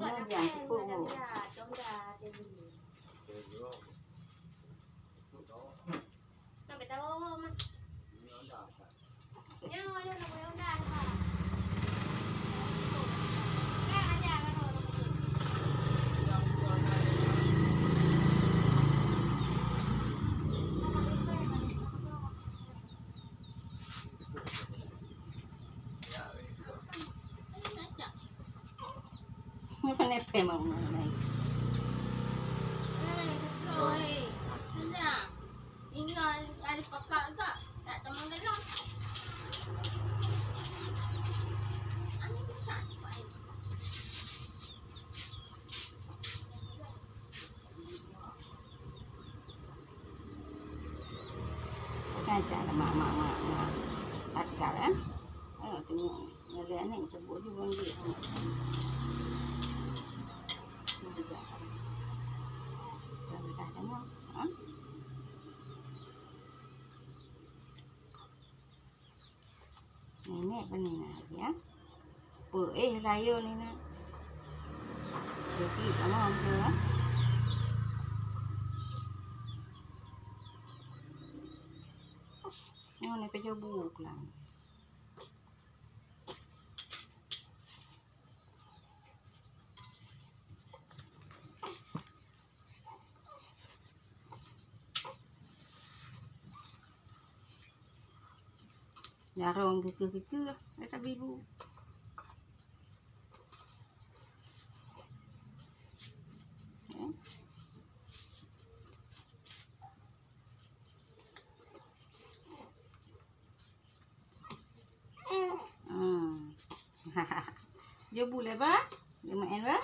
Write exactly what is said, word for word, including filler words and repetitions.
Jangan tepuk. Mana pemang mana? Kan cara mak, mak, mak, mak. Takal, eh? Ayo tengok. Ngalai aneuk teubuet juga nggih. Dah tengok. Ha? Nenek pun ni nak ya. Pe eh layu ni nak. Jadi sama tu. Oh, ni kerja buk lah. Jarong keu-keu-keu, eh, tapi bu. Eh. Hmm. Jom bulai ba? Jom main ba?